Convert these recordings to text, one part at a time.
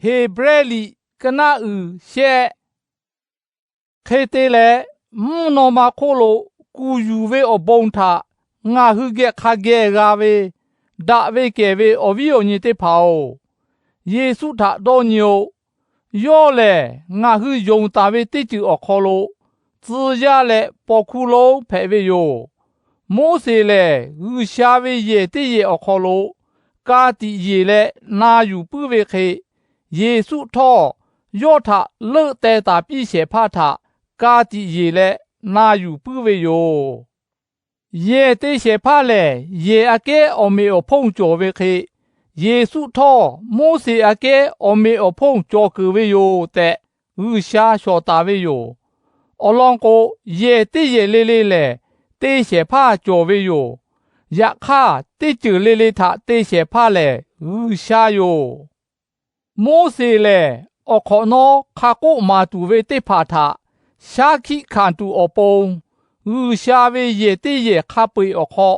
Heˍbrehˇ liꞈ ka naˆ uiˍ shehˆ. Hk'e te leh, mvuhˇ naw ma hk'oˆ lo kuˬ yuˬ ve awˬ bon htaꞈ ngaˬ hui geh hk'a geh g'a ve, daꞈ ve kehˬ ve awˬ viˉ awˬ nyi teˇ hpaˍ-oˬ, Yeˍsuˆ htaꞈ dawˇ nyi-o. Yawˇ lehˬ, ngaˬ hui yonˍ taˍ ve teˇ ceuˬ awˬ hk'aw lo tcuh yaˇ leh paw hkuˇ lonˉ hpehꞈ ve yoˬ. Moˉseˍ lehˬ, G'uiˬsha ve yehˬ teˇ yehˬ awˬ hk'aw lo ka tiꞈ yeˬ leh na yuˬ puiˉ ve hk'e, Yeˍsuˆ htawˇ yawˇ htaꞈ leuˆ teh taˍ piˇ shehˍ hpaˇ htaꞈ ka tiꞈ yeˬ leh na yuˬ puiˉ ve yoˬ. Yehˬ te shehˍ hpaˇ lehˬ, yehˬ aꞈ kehˉ awˬ meꞈ awˬ hponˇ cawˬ ve hk'e, Yeˍsuˆ htawˇ Moˉseˍ aꞈ kehˉ awˬ meꞈ awˬ hponˇ cawˬ keunˍ ve yoˬ tehꞈ, G'uiˬsha shawˍ taˍ ve yoˬ. Awˬ lawn k'o, yehˬ teˇ yehˬ le le lehˬ, te shehˍ hpaˇ cawˬ ve yoˬ. Yaꞈ hk'aˇ, teˇ ceuˬ le le htaꞈ te shehˍ hpaˇ lehˬ, G'uiˬsha yoˬ. Moˉseˍ lehˬ, awˬ hk'awꞈ nawˉ hk'a k'oˆ maˍ tuˬ ve teˇ hpaˍ htaꞈ shaˉ hkiˆ hkanˍ tuˬ awˬ pon, G'uiˬsha ve yehˬ teˇ yehˬ hk'a peu-eˬ awˬ hk'aw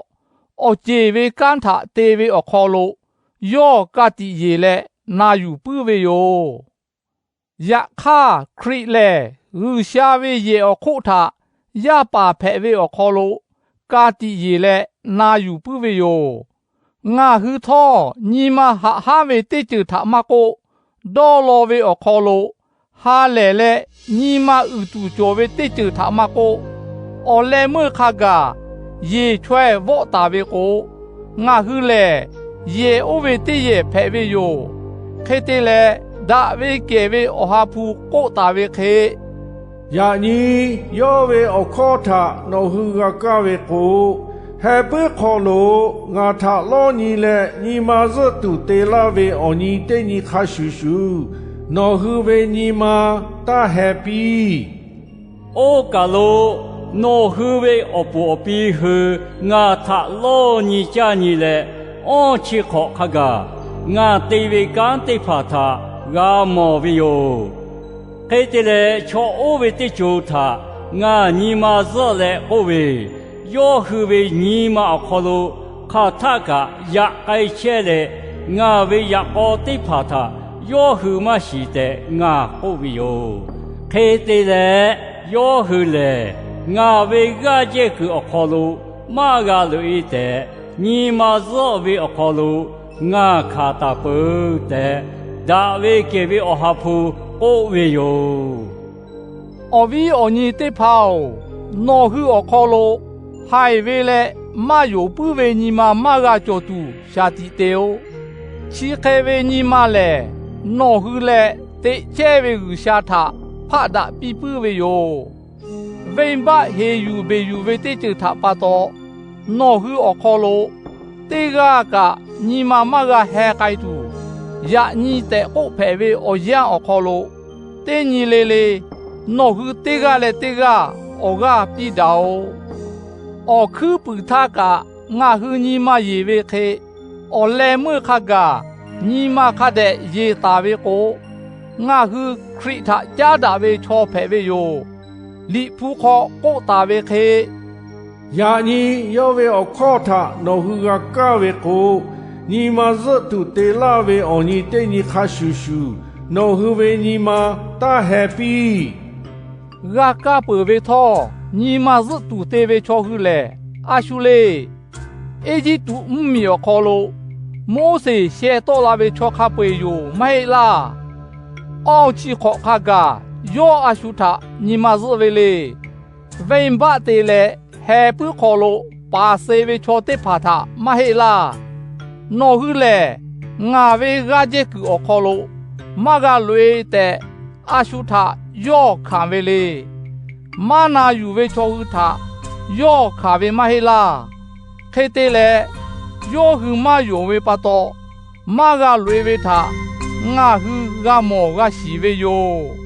awˬ ceˬ ve kanˉ htaꞈ te ve awˬ hk'aw lo yawˇ ka tiꞈ yeˬ leh na yuˬ puiˉ ve yoˬ. Yaꞈ hk'aˇ, Hkriꞈ lehˬ G'uiˬsha ve yehˬ awˬ hk'oˆ htaꞈ yaˇ paˍ hpehꞈ ve awˬ hk'aw lo ka tiꞈ yeˬ leh na yuˬ puiˉ ve yoˬ. Ngaˬ hui htawˇ nyi ma haꞈ hanˉ ve teˇ ceuˬ htaꞈ maˇ k'oˆ, dawˇ law ve awˬ hk'aw lo ha lehˬ leh nyi ma uiˍ tuˬ cawˬ ve teˇ ceuˬ htaꞈ maˇ k'oˆ, awˬ leh meuˇ hk'a gaˬ yeˬ chaweh vawˆ taˍ ve k'o, ngaˬ hui lehˬ yehˬ oˇ ve teˇ yehˬ hpehꞈ ve yoˬ. Hk'e te leh, daꞈ ve kehˬ ve Awˬ ha hpu k'oˆ taˍ ve hk'e, Yaꞈ nyi yawˇ ve awˬ hkawˇ htaꞈ nawˬ hui g'a kaˇ ve k'o, heh puiˉ hk'aw lo ngaˬ htaꞈ lawˇ nyi leh nyi ma zuhˆ tuˬ te laˇ ve awˬ nyi teˇ nyi hk'a shuˍ shuˍ, nawˬ hui ve nyi ma taˇ heh piˇ. Oˇ kaˬ lo nawˬ hui ve awˬ puˍ awˬ pi hui ngaˬ htaꞈ lawˇ nyi caˇ nyi leh, awˇ chi hk'awꞈ hk'a gaˬ ngaˬ te ve kanˉ teˇ hpaˍ htaꞈ g'a mawˬ ve yoˬ. Hk'e te leh, chaw oˇ ve teˇ co htaꞈ ngaˬ nyi ma zuhˆ leh k'oˆ ve, yawˇ hui ve nyi ma awˬ hk'aw lo hk'aˬ htaˆ kaꞈ yaꞈ k'ai chehˇ leh, ngaˬ ve yaꞈ k'aw teˇ hpaˍ htaꞈ yawˇ hui maˇ shiˍ tehꞈ ngaˬ k'oˆ ve yoˬ. Hk'e te leh, yawˇ hui lehˬ ngaˬ ve g'aˇ jehˇ kuiˬ awˬ hk'aw lo maˇ g'a loꞈ-e tehꞈ, nyi ma zuhˆ ve awˬ hk'aw lo ngaˬ hkanˍ taˍ peuˬ tehꞈ, daꞈ ve kehˬ ve Awˬ ha hpu k'oˆ ve yoˬ. Awˬ viˉ awˬ nyi teˇ hpaˍ-oˬ, nawˬ hui awˬ hk'aw lo haiˬ ve leh maˇ yonˍ puiˉ ve nyi ma maˇ g'a cawˬ tuˬ shaˍ tiꞈ te-o. Chi hk'e ve nyi ma lehˬ, nawˬ hui leh teꞈ chehˇ ve G'uiˬsha htaꞈ hpaˆ daꞈ piˇ puiˉ ve yoˬ. Venˇbaˆ heˍ yuˬ beˬ yuˬ ve teˇ ceuˬ htaꞈ pa taw, nawˬ hui awˬ hk'aw lo teˇ g'aˇ kaꞈ nyi ma maˇ g'a heh k'ai tuˬ, yaꞈ nyi tehꞈ k'oˆ hpehꞈ ve awˬ yanˇ awˬ hk'aw lo, teˇ nyi le le nawˬ hui teˇ g'aˇ leh teˇ g'aˇ awˬ g'aˇ piˇ daꞈ-oꞈ. Awˬ hkuiˉ puiˍ htaˇ kaꞈ ngaˬ hui nyi ma yeˬ ve hk'e, awˬ leh meuˇ hk'a gaˬ nyi ma hk'a dehꞈ yeˬ taˍ ve k'o, ngaˬ hui Hkriꞈ htaꞈ caˉ daꞈ ve chaw hpehꞈ ve yoˬ. Liꞈ hpu hk'aw k'oˆ taˍ ve hk'e, Yaꞈ nyi yawˇ ve awˬ hkawˇ htaꞈ nawˬ hui g'a kaˇ ve k'o, nyi ma zuhˆ tuˬ te laˇ ve awˬ nyi teˇ nyi hk'a shuˍ shuˍ, nawˬ hui ve nyi ma taˇ heh piˇ. G'a kaˇ peuˬ ve htawˇ, nyi ma zuhˆ tuˬ te ve chaw hui lehˬ, a shu le. Eˇjiˇtuꞈ mvuhˇmiˬ awˬ hk'aw lo Moˉseˍ sheh tawˆ la ve chaw hk'a peu-eˬ yoˬ maˇ heˆ laˇ. Awˇ chi hk'awꞈ hk'a gaˬ yawˇ a shu htaꞈ nyi ma zuhˆ ve le. Venˇbaˆ te leh heh puiˉ hk'aw lo paˍ suh ve chaw teˇ hpaˍ htaꞈ maˇ heˆ laˇ. Nawˬ hui lehˬ, ngaˬ ve g'aˇ jehˇ kuiˬ awˬ hk'aw lo maˇ g'a loꞈ-e tehꞈ, a shu htaꞈ yawˇ hkanˍ ve le. Maˇ na yuˬ ve chaw hui htaꞈ yawˇ hkanˍ ve maˇ heˆ laˇ. Hk'e te leh, yawˇ hui maˇ yonˍ ve pa taw, maˇ g'a loꞈ-e ve htaꞈ ngaˬ hui g'a mawˬ g'a shiˍ ve yoˬ.